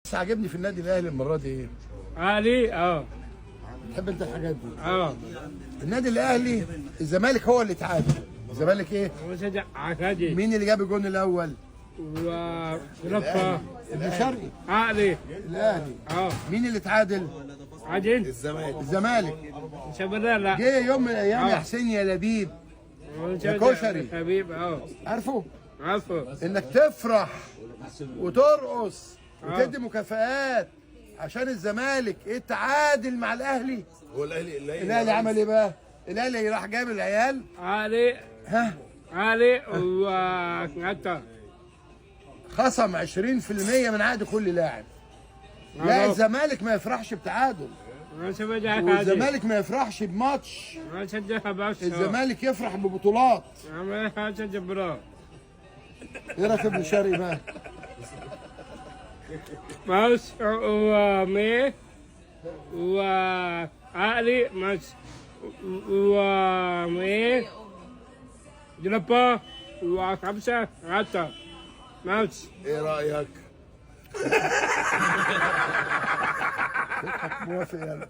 بس عجبني في النادي الاهلي المرة دي ايه؟ اهلي اه. تحب انت الحاجات دي؟ اه. النادي الاهلي الزمالك هو اللي تعادل. الزمالك ايه؟ وشجع عكادي. مين اللي جاب الجون الاول؟ ورفا ابن شرقي. اهلي الاهلي. اه. مين اللي تعادل؟ عدين الزمالك. شباب. جه يوم من الايام يا آه. حسين يا لبيب يا كشري. حبيب اه. عارفه؟ عفو. انك تفرح وترقص وتدي مكافآت عشان الزمالك اتعادل مع الاهلي. هو الاهلي الاهلي عمل ايه بقى؟ الاهلي راح جايب العيال. اهلي ها؟ اهلي وعطا خصم 20% من عقد كل لاعب. لا الزمالك ما يفرحش بتعادل، والزمالك ما يفرحش بماتش، الزمالك يفرح ببطولات. ايه رايك في ابن شرقي بقى؟ ماوس ومي وعقلي ماوس ومي جلبا وخمسة عطا ماوس. ايه رايك؟ موافق يلا.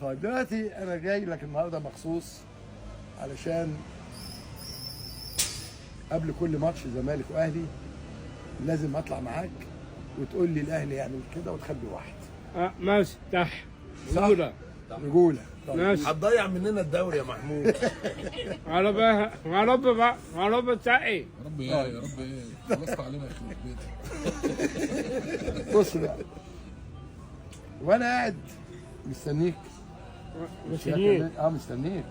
طيب دلوقتي انا جاي لك النهارده مخصوص علشان قبل كل ماتش زمالك واهلي لازم اطلع معاك وتقول لي الاهلي يعمل كده وتخبي واحد. ماوس صح. رجولة. رجولة. ماشي. هتضيع مننا الدوري يا محمود. يا رب يا رب بقى يا رب تسقي. يا رب ايه يا رب ايه، خلصت علينا يخرب بيتك. بص بقى، وانا قاعد مستنيك. مستنيك. مستنيك.